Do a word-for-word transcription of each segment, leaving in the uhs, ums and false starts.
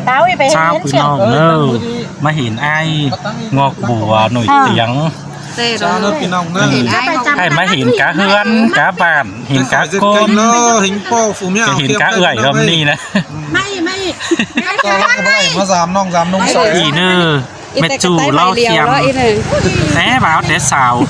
Táo đi, phải ꞌcháo hên ꞌpi ꞌnọng ꞌnớ. ꞌMá hên ải Ngọc Bùa nổi tiếng. ꞋCháo ꞌnớ ꞌpi ꞌnọng ꞌnớ. Hên ải Ngọc Bùa. ꞌHáy ꞌmá hên cá ꞌhướn, cá bản, hên cá ꞌcốn. Hên cá ưởi ꞌhướn ꞌnị ꞌnớ. ꞌMá ꞌnị, ꞌmá ꞌnị. ꞌCháo ꞌlạ ꞌcọ ꞌmá ꞌlạy ꞌmá dám ꞌnọng dám ꞌnọng sói. ꞌI ꞌnớ. Mết ꞌchu ꞌló khiêm. Té báu té sau.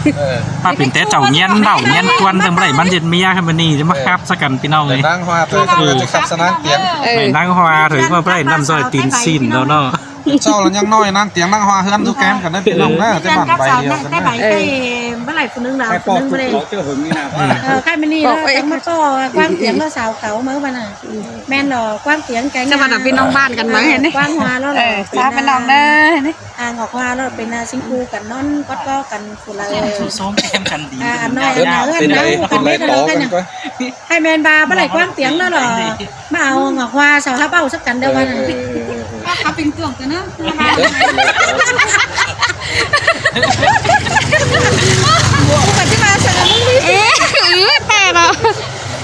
ꞌPa pên té chảu ꞌnhến đảu ꞌnhến ꞌcuôn ꞌtếng ꞌmá ꞌlạy ꞌmắn ꞌdệt ꞌmía ꞌhứ ꞌmá ꞌnị ꞌchí ꞌmá khắp ꞌsá căn ꞌpi ꞌnọng ꞌnị. Đảy ꞌnáng ꞌhua ꞌtoi ꞌcọ ꞌchí khắp ꞌsá ꞌnáng tiếng. Đảy ꞌnáng ꞌhua ꞌtoi ꞌcọ ꞌmá ꞌlạy ꞌnặn ꞌdoi tin xin ꞌnớ ꞌnớ. ꞌCháo ꞌlạ ꞌnhắng ꞌnọi ꞌnáng tiếng ꞌnáng ꞌhua ꞌhướn dú kém căn ꞌnớ ꞌpi ꞌnọng ꞌnớ. Té bản bài điêu căn ꞌnớ. Té bản cái bá đảy phú nứng đáo phú nứng bá đảy. Ờ, khai ꞌmá ꞌnị ꞌnớ, tắng ꞌmá ꞌto quang tiếng ꞌnớ sau cáu ꞌmá ꞌva ꞌnớ. ꞌMen ꞌnớ, quang tiếng cái ꞌchí ꞌva ꞌnớ ꞌpi ꞌnọng bản căn ꞌmá hên ꞌnị. Quang hoa ꞌnớ. Ờ, ꞌcháo ꞌpi ꞌnọng ꞌnớ ꞌnị. À, Ngọc Hoa ꞌnớ, pên, à, sính cu căn ꞌnón, cót ꞌcọ căn phủ lai. Số số cái em căn đi. À, ăn ꞌnọi, ăn ꞌnọi, ăn ꞌnọi, ăn ꞌnọi, ăn ꞌnọi. Hảư ꞌmen bá, bá đảy quang tiếng ꞌnớ ꞌlọ. ꞌMá au Ngọc Hoa sau háp au sắc căn đéo ꞌva ꞌnớ. Khắp bình thường thôi ꞌnớ. Cu căn ꞌchí ꞌva sắc căn ꞌmá ꞌnị. Ư, ư, té ꞌnớ.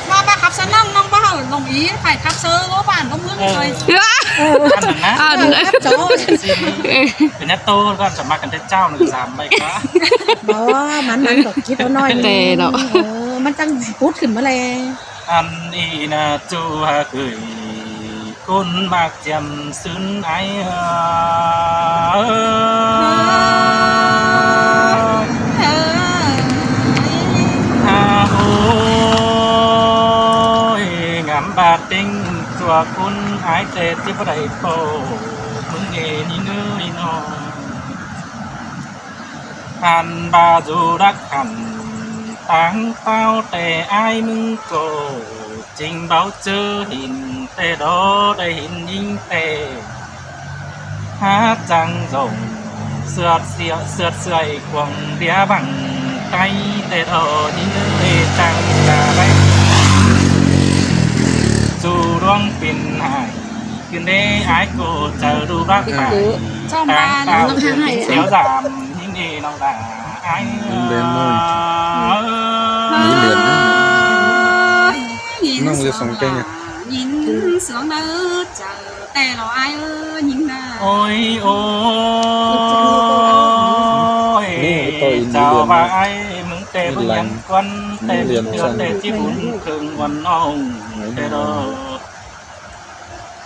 ꞌMá bá khắp ꞌsá ꞌnọng, ꞌnọng bá hảư ꞌlống ꞌí, phải khắp ꞌsớ ꞌlố bản ꞌlống ꞌmướng thôi. Ăn ꞌnớ. Ăn ꞌnớ. Khắp chó. Pên ꞌnhá ꞌtố ꞌcọ chả ꞌmá căn té ꞌcháo ꞌnớ dám ꞌvạy ꞌquá. Báu, ꞌmắn, ꞌmắn ꞌcọ kít au ꞌnọi. Té ꞌnớ. Ờ, ꞌmắn chắng pút khửn ꞌmá ꞌlẹ. Ăn ꞌnị ꞌnớ ꞌchu hảư ꞌcới ꞌcốn ꞌmặc chiêm sưn ải ơi. À, ôi, ngắm ba ꞌtếng ꞌchua ꞌcốn ải ꞌtẹ ꞌchí bá đảy ꞌpộ ꞌmứng ê ꞌnhính ơi ꞌnọ. Ăn ba dú đắc hẳn táng ꞌtáo ꞌtẹ ải ꞌmứng ꞌcọ ꞌchính báu ꞌchớ hên ꞌtẹ đó đảy hên ꞌnhính ꞌtẹ. Hák chắng dông ꞌsượt ꞌsưai, ꞌsượt ꞌsưai cuông đĩa băng ꞌtẹ ꞌtẹ đó ꞌnhính ơi chắng đa đảy. Dú ꞌluống pên ải ꞌcứn đé ải ꞌcọ chaư đu bác phải. Táng ꞌtáo kéo dăm ꞌnhính ê ꞌnọng đa ải. Ơ, ꞌnọng ꞌliệt song kênh à? ꞌNhính sương ꞌnớ chaư té lo ải ơi ꞌnhính ꞌnớ. Ôi, ôi, chảu ꞌva ải ꞌmứng ꞌtẹ báu nhắm ꞌquăn ꞌtẹ ꞌmứng ꞌtẹ ꞌchí bun khương ꞌquăn ꞌnọng ꞌtẹ đó.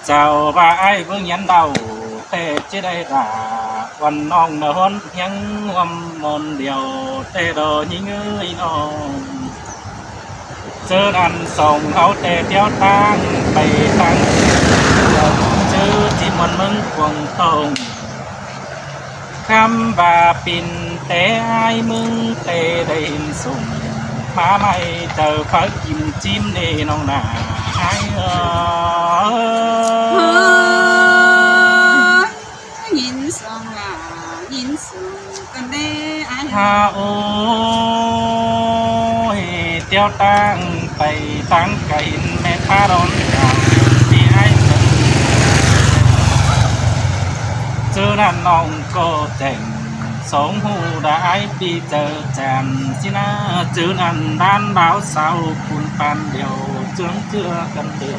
Chảu ꞌva ải báu nhắm đaư ꞌtẹ ꞌchí đảy đa ꞌquăn ꞌnọng ꞌnớ ꞌhướn ꞌhiếng ꞌmôn điêu ꞌtẹ đó ꞌnhính ơi ꞌnọng. ꞌChớ ꞌnặn song hảư ꞌtẹ ꞌtiếu ꞌtáng pay ꞌtáng ꞌchớ ꞌchí ꞌmuôn ꞌmướng cuông tông. Khắm ꞌva pên té ải ꞌmứng ꞌtẹ đảy hên sung ꞌmá ꞌmạy chaư pháư kin chím ꞌnê ꞌnọng đa ải ơi. ꞌNhính sương ꞌva, ꞌnhính sương căn đé ải. Hák ôi, ꞌtiếu ꞌtáng pay ꞌtáng ꞌcọ hên ꞌmẹ ꞌpá đón đa ꞌmí ải sương. ꞌChớ ꞌnặn ꞌnọng ꞌcọ chẻng song ꞌhụ đa ải ꞌpi chaư chăn ꞌsịn ꞌnớ. ꞌChớ ꞌnặn ꞌván báu sau phun pan điêu ꞌchương ꞌchưa căn đưa.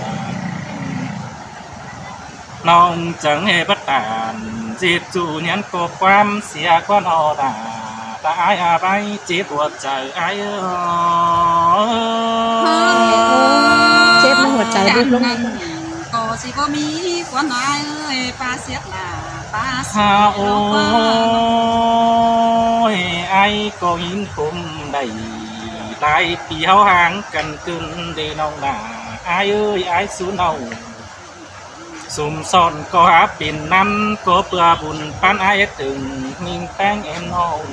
ꞌNọng chắng ê bát tản ꞌdệt ꞌchu ꞌnhán ꞌcọ ꞌquám sia ꞌquá ꞌnọ đa, đa ải a ꞌvạy chết ꞌhuột chaư ải ơi. Chết nó ꞌhuột chaư đứt ꞌlống. ꞌCọ ꞌchí báu ꞌmí ꞌquán ải ơi, ꞌpá siếc đa, ꞌpá siếc. Hák ôi, ải ꞌcọ ꞌnhính khôm đảy lai pi ꞌháu háng căn ꞌcứn đê ꞌnọng đa ải ơi, ải sú ꞌnọng. Sum son ꞌcọ hák pên ꞌnặn ꞌcọ ꞌpưa bun ꞌpán ải ết tưng ꞌminh ꞌpéng ên ꞌnọng.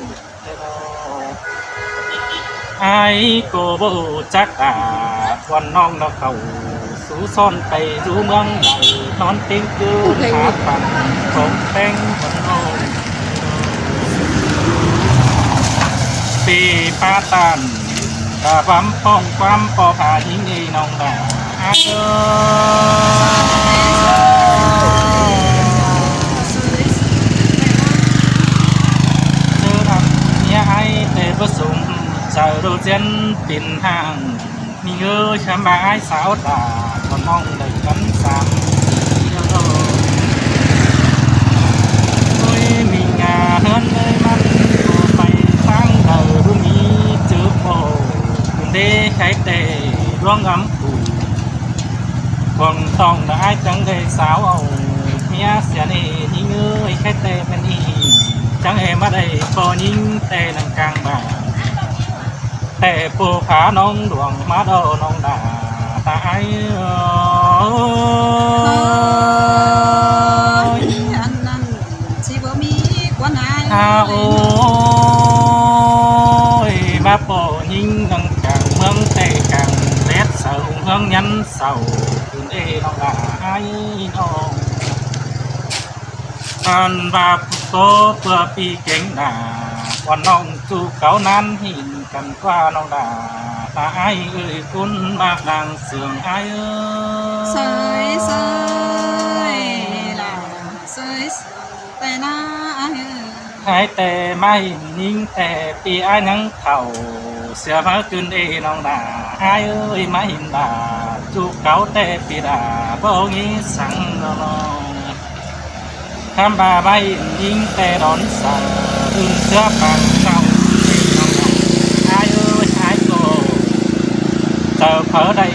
Ải ꞌcọ báu chắc đa ꞌquăn ꞌnọng ꞌnọ khảu sú son pay dú ꞌmướng đảy ꞌnón ꞌtếng ꞌcứn hák păn khong ꞌpéng ꞌquăn ꞌnọng. Pê ꞌpá tản đa bắm ꞌpọng ꞌquám ꞌpo pha ꞌnhính ê ꞌnọng đa ải ơi. ꞌChớ ꞌnặn ꞌnhá ải ꞌtẹ báu sung chaư đô ꞌdiến pên ꞌháng ꞌnhính ơi, khắm ꞌva ải sáo đa ꞌquăn ꞌnọng đảy căn sam. Khay ꞌtẹ ꞌluống ngắm phủ cuông tỏng đa ải chắng đảy sáo au ꞌmía sia ꞌnị ꞌnhính ơi. Khay ꞌtẹ ꞌmen ꞌnị chắng ꞌhê ꞌmá đảy ꞌpo ꞌnhính ꞌtẹ nẳng cang bả. ꞌTẹ ꞌpưa phả ꞌnọng luông ꞌmá đo ꞌnọng đa ta ải ơi. Ăn năn ꞌchí báu ꞌmí ꞌquá ải. Ha ơi, ꞌmá ꞌpo ꞌnhính nẳng cang ꞌmướng ꞌtẹ cang ꞌlẹt saư ꞌhung ꞌhướng nhắn sau cưn ê ꞌnọng đa ải ꞌnọng. Ăn ꞌva ꞌpưa ꞌpưa ꞌpi kéng đa, ꞌquá ꞌnọng ꞌchu cáu ꞌnặn ꞌhịn căn ꞌquá ꞌnọng đa, ta ải ơi, ꞌcốn ꞌmặc đang sương ải ơi. Sơi, sơi, la, sơi, sơi, ꞌtẹ ꞌna ải ơi. Ải ꞌtẹ ꞌmá ꞌhịn ꞌnhính ꞌtẹ ꞌpi ải ꞌnhắng thảu, sia ꞌmá cưn ê ꞌnọng đa, ải ơi, ꞌmá ꞌhịn đa, ꞌchu cáu ꞌtẹ ꞌpi đa, báu ꞌnghí săng ꞌnọng. Khắm ꞌva ꞌmá ꞌhịn ꞌnhính ꞌtẹ đón saư, ứn ꞌsứa pang sau ê ꞌnọng đa, ải ơi, ải ꞌcọ. Saư phaư đảy,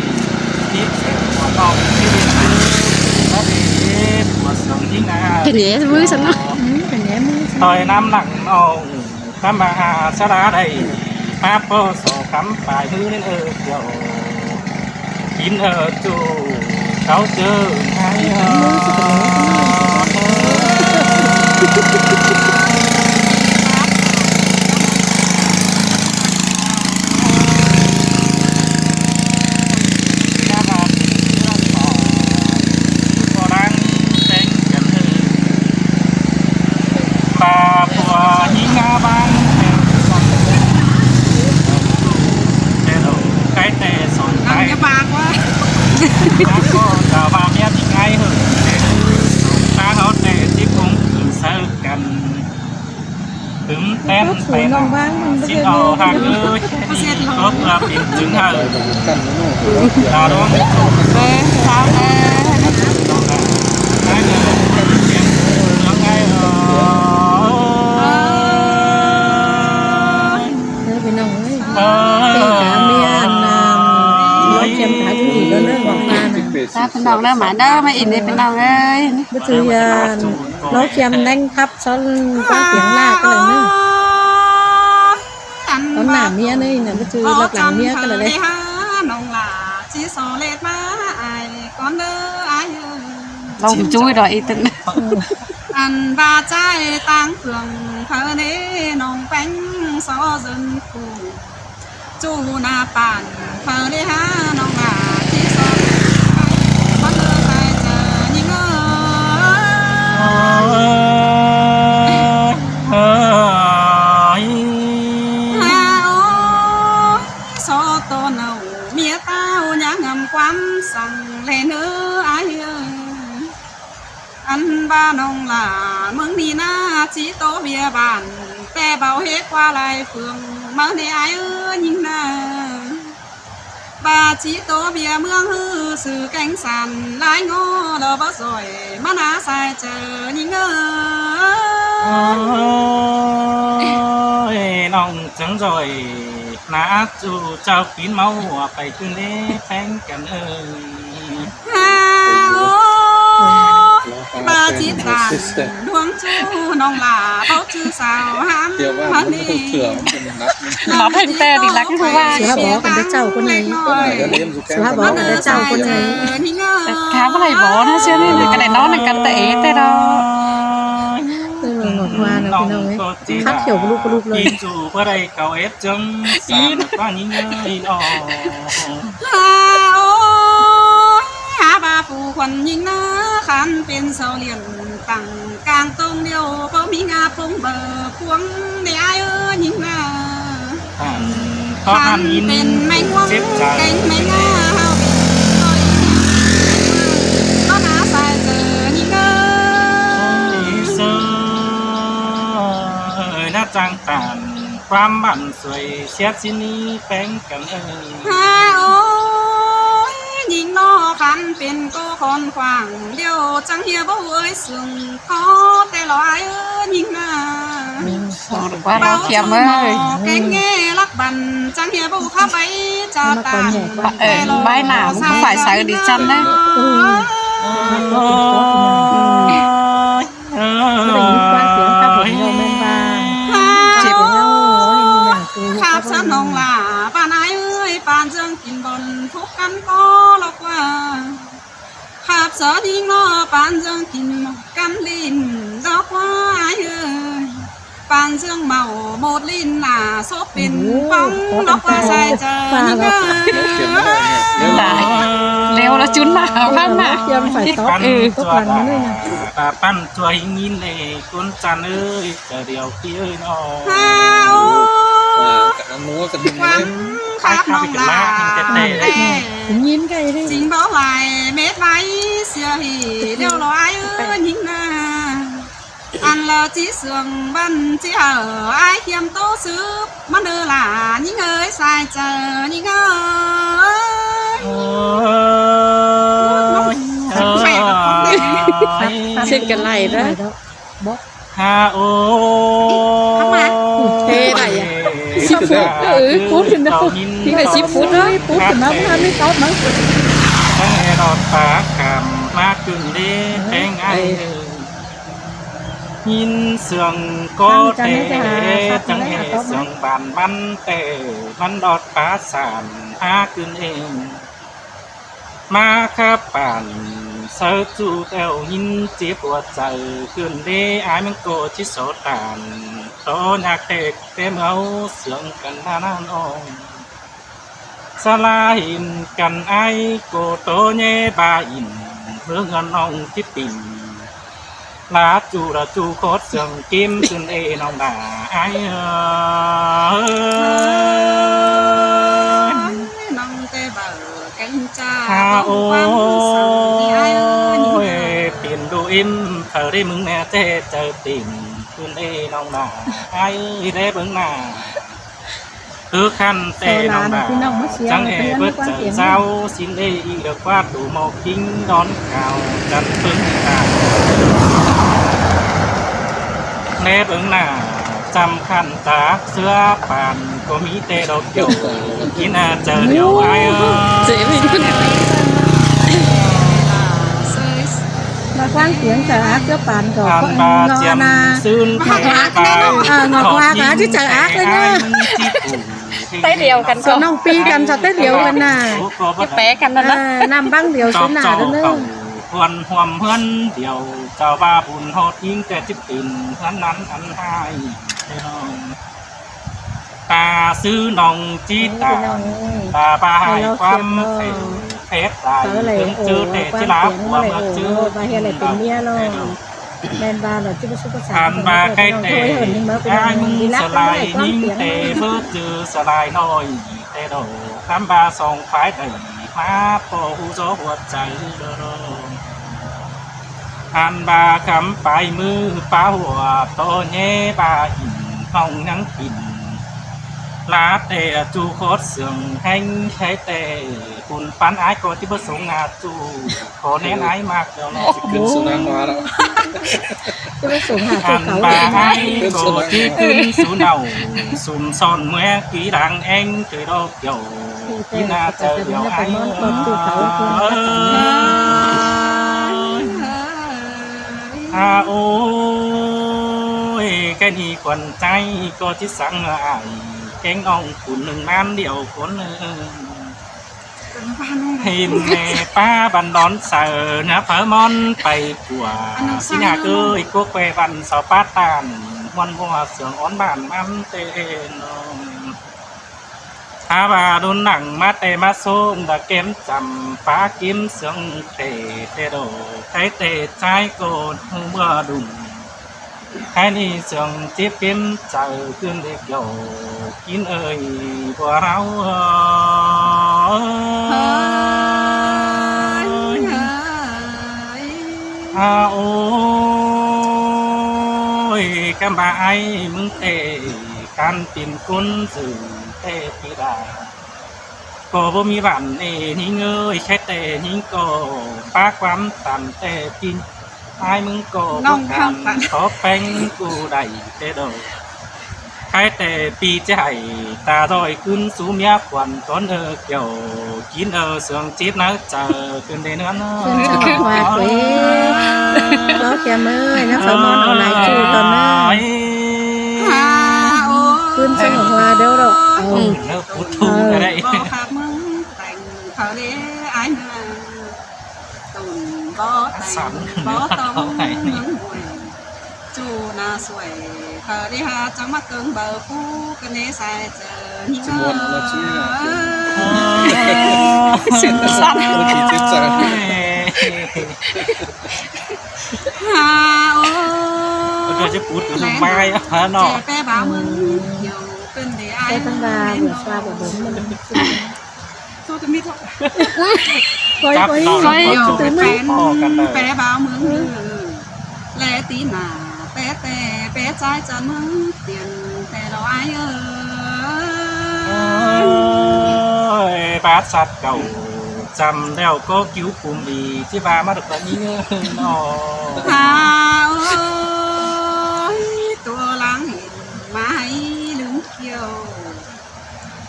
ꞌnhính ꞌsứa ꞌnọng ꞌnhính ꞌsứa ꞌva đảy, ꞌva sương ꞌnhính ꞌna. Kẻ nhé ꞌmứ săng ꞌnọ. Ừ, kẻ nhé ꞌmứ săng. ꞌToi ꞌnăm nẳng ꞌnọng. Khắm ꞌva ha sa đa đảy, ꞌmá ꞌpo so khắm pay ꞌmứ ꞌnén ơ kiêu. Kính ơ ꞌchu cáu ꞌchớ ải ơi. Ba pua ꞌnhính ꞌná ꞌváng, ê, ꞌlẹo ꞌcái ꞌtẹ song ꞌcái. Ăn ꞌnhá ꞌváng ꞌquá. Bác ꞌcọ chả ꞌva ꞌmía ꞌnhính ải hảư, ê, song ꞌtáng ó ꞌtẹ ꞌchí pung khửn saư căn. Tứm tén pay nả, ꞌsịn au hák ư, ꞌcọ ꞌpưa pin chứng hảư. Đa đuống. Ê, sao ê. Ơ, ꞌpi ꞌnọng ơi. Ơ. Ê, cá ꞌmía ăn, à, ꞌló ꞌchiêm cá ꞌchư ꞌnị ꞌló ꞌnớ, bỏng ꞌva nả. Sao ꞌpi ꞌnọng ꞌnớ, ꞌmá ꞌnớ, ꞌmá ꞌnị ꞌpi ꞌnọng ơi. Báu ꞌchư ăn, ꞌló ꞌchiêm ꞌneng khắp Son ꞌquá piếng ꞌlạ ꞌcọ lỏ ꞌnớ. Ăn ꞌcọ nả ꞌmía ꞌnị nả báu ꞌchư lắc lăng ꞌmía ꞌcọ lỏ ꞌlế. Nong lả ꞌchí so lết ꞌmá ải ꞌcốn ꞌnớ ải ơi. Lông chúi đòi ꞌi tứn. Ăn ꞌva ꞌchái ꞌtáng phường phaư ꞌnị nong péng so dân phủ. ꞌChu ꞌna pản phaư ꞌnị hả nong lả ꞌchí so. Báu ꞌnớ sai ꞌchớ ꞌnhính ơi. Ơi. Ha ơi, so ꞌto nảu ꞌmía ꞌtáo nhá ngắm ꞌquám săng ꞌlế ꞌnớ ải ơi. Ăn ꞌva nong lả ꞌmướng ꞌnị ꞌná ꞌchí ꞌtố ꞌviạk bản, ꞌtẹ báu ꞌhế ꞌquá lai phường ꞌmá ꞌnị ải ơi ꞌnhính ꞌna. ꞌVa ꞌchí ꞌtố ꞌviạk ꞌmướng ꞌhứ sư kéng san lai ꞌngó lỏ báu doi ꞌmá ꞌná sai ꞌchớ ꞌnhính ơi. Ơi, nong chắng doi ꞌná ꞌchu chảu pín ꞌmáu hua pay ꞌcứn ꞌlế péng căn ơi. Ha ơi, ꞌva ꞌchí tản ꞌluống ꞌchu nong lả báu ꞌchư sao hám ꞌmá ꞌnị. Nó thành tè đi lắng thu va. Sư hả bó căn đứa cháu con này. Sư hả bó căn đứa cháu con này. Cá báu đảy bó ꞌnớ ꞌsứa ꞌnị, căn đảy nó nẳng căn tè ế tè đó. Tôi mà ngọt hoa nó ꞌpi ꞌnọng ơi. Khắp kiểu lục lục ꞌlới. Kin chu báu đảy cáu ép chướng, sa ꞌnớ ꞌquá ꞌnhính ơi ꞌnọ. Ha ơi, ha ꞌva phủ khuôn ꞌnhính ꞌná, khăn pên sau liên tẳng cang tông điêu, báu ꞌmí ngả pông bơ cuông ꞌnị ải ơi ꞌnhính ꞌna. Khăn pên ꞌmếng ꞌhuống, kéng ꞌmếng ngả hảư pên ꞌtoi. Báu ꞌná sai ꞌchớ ꞌnhính ơi. Ơi, ơi, ꞌná chắng tản ꞌquám bản xuôi siết ꞌsịn ꞌnị péng căn ơi. Ha ơi, ꞌnhính ꞌnọ khăn pên ꞌcọ khon khoang điêu chắng ꞌhiạk báu ơi sương khó ꞌtẹ lỏ ải ơi ꞌnhính ꞌna. Ôi, quá lo khiêm ơi. Cái nghe lắc bắn, chẳng hiểu bố khắp ấy, cha tàn. Bái nào cũng phải xài đi chăng đấy. Khắp sân hồng là, bạn ai ơi, bạn dưỡng kín bồn phúc căn có lo qua. Khắp sân hinh lo, bạn dưỡng kín căn linh đó qua ai ơi. Bạn dưỡng màu một linh là số pin phong đó qua sai giờ những ơi. Leo là chun là khăn là. Phải tóc, ừ, tóc lắng nữa nè. Bạn chùa hinh nhìn này, con chăn ơi. Tơ điêu kia ơi nó. Hao. Ơ, cả múa cả đừng quăng lên. Khắp nông là tê. Nhìn cái đi. Chính báo lại mết váy xưa hỉ liêu lo ai ư nhìn nà. Ăn lơ chỉ sương bắn chỉ hở ai khiêm tô sứ. Mà nư là những ơi sai chờ những ơi. Ôi, ôi. Xin cái này đó. Bố. Ha ô. Thế này à? Ship food. Ừ, food thì nó. Cái này ship food đó. Food thì nó không ăn mấy tóc mà. Tăng hè đọt phá cảm mát cưng đế. Hên ai. Nhìn sương có tê. Tăng hè sương bàn mắn tê. Mắn đọt phá sản. Há cưng ên. Mă khắp bản sơ chu teo hin chếp ua chai khưn đế ai mưng cô chít sổ tản. Tó nhạc tê tê máu sướng cắn tha nan ong. Sa la hin cắn ai cô tố nhé ba in. Hương ngân ong chít tình. Lá chu là chu khót sương kim sương ê nong đà ai ơi. Nong tê bờ cánh cha ha bông quang sương đi ai ơi. Ôi, tiền đồ im thờ đi mừng nè tê trời tìm sương ê nong đà ai đế bưng nà. Ước khăn tê nong đà chẳng hề bớt chở giáo xin ê y được qua đủ màu kính đón chào chặt pưng đà. Nếp ứng nà chăm khăn tá xưa bàn có mỹ tê đầu kiểu kín à chờ điều ai ơ. Dễ mình cứ mà quan tiếng chả ác cướp bàn có ăn ba chiếm xưn khăn ba à, ngọt hoa cá chứ chả ác đấy nha. Tê điêu căn. Sổ nong pi căn, sổ tê điêu căn nà. Cái bé căn đó đó. À, nằm băng điêu xứ nà đó nữa. Huan huam huan điêu chào ba bùn hót ính tê chip tin huan nắn ăn hai. Ta xứ nong chi ta ta ba hai quam phép phép tài hứng chữ tê chữ lá của mưa chữ. Ăn ba khay tê ai mưng sơ lai nính tê bơ chư sơ lai nói tê đổ. Ăn ba song phái đẩy má pô hú gió hua cháy đô đô. Ăn ba khắm pái mư pá hùa tô nhé ba ỉn hòng nhắn kín. Lá tê chu khót sương hanh khay tê. Cun pắn ái cô chứ bớt sống ngà chu. Có nén ái mạc cho nó. Chứ cưng xuống hàng hóa đó. Chứ bớt sống ngà chu. Ăn ba ái cô chứ cưng xuống đầu. Sùm son mưa ký đáng anh trời đô kiểu. Ký nà trời điều ái. À ôi, cái ni quần cháy cô chứ sáng ngờ ải. Kén ông cún nưng nan điệu cún nưng. Hên mẹ pa bắn đón sờ ná phớ mon pay của. Xin hạc ơi, quốc quê văn sáu pát tàn. Muôn mùa sướng ón bản mắm tê nông. Há ba đun nặng má tê má sông đã kém chăm pá kiếm sướng tê tê đổ. Cái tê trái cô hung mưa đùng. Hai ni sương chếp kém chảy cương để kiểu kín ơi của rau ơi. À ôi, cam ba ai mưng tê, can tìm cún dừng tê phi đà. Cô bố mi bản nê, nính ơi, khét tê, nính cô, bác quán tàn tê, tin Ái ꞌmứng ꞌcọ ꞌnọng báu khăn khăn tỏ ꞌpéng ꞌcú đảy té đầu. Khai té pi ꞌchí hảy ta ꞌdội ꞌcứn sú ꞌmía khuôn cón ơ kiẻo kín ơ sương chít náo chaư ꞌcứn đê ꞌnớ. Sương chít náo chaư. Báu khiêm ơi, ꞌnớ pháo mon au lai ꞌchu tón ꞌnớ. ꞌCứn sương hoa đéo đọc. Au. Ơ, ꞌnớ pút thu ra đảy. Báu khắp ꞌmứng tẻng pháo đế ái ꞌnớ. Tủn bó tẻng bó tông ꞌmướng muội. ꞌChu na suối thở đi ha chắng mắc cơng bờ phú cơn nế sai giờ nhí. ꞋChu muôn là ꞌchu là sẵn. Ơ, kì chết sao. Ha, ô. Ơ, ꞌchớ pút có lẽ mai hả nó. Chè pe báo mừng nhiều cơn nế ai. Chè tăng đà, vừa xoa, vừa bốn. Tôi tôi mít thôi. Chắp ꞌnọng ꞌnọng ꞌchú ꞌpéng pén pó căn đa. Pé báo mướng lẻ tí nả pé tè pé trái chăn mướng tiền tè lo ai ơi. Ơi, bát sắt cầu chăm đeo có cứu cùng đi chứ ba má được là như nó. Ha ơi, tua láng hiện mãi lứng kiêu.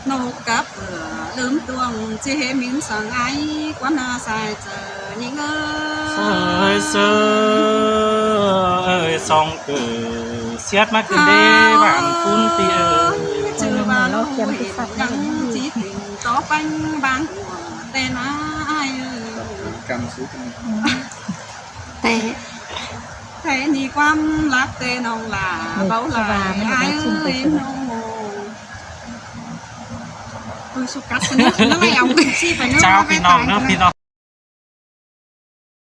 Nô cắp ửa lưm tuông chê hê mín song ái quán na sai chơ nhính ơi. Sơi sơ ơi song cử siết mắc kinh đê bản phun ti ơi. Chư ba lô hên nhăng chí tỉnh tó bánh bang của tên ai ơi. Căn sú căn. Té. Thế ni quăm lắc tê nông là báu là ai ơi nô. Ui, su cắt cái nước nó mày ông cái chi phải nước. Chào nó phi phải nông, tài nước phi nông.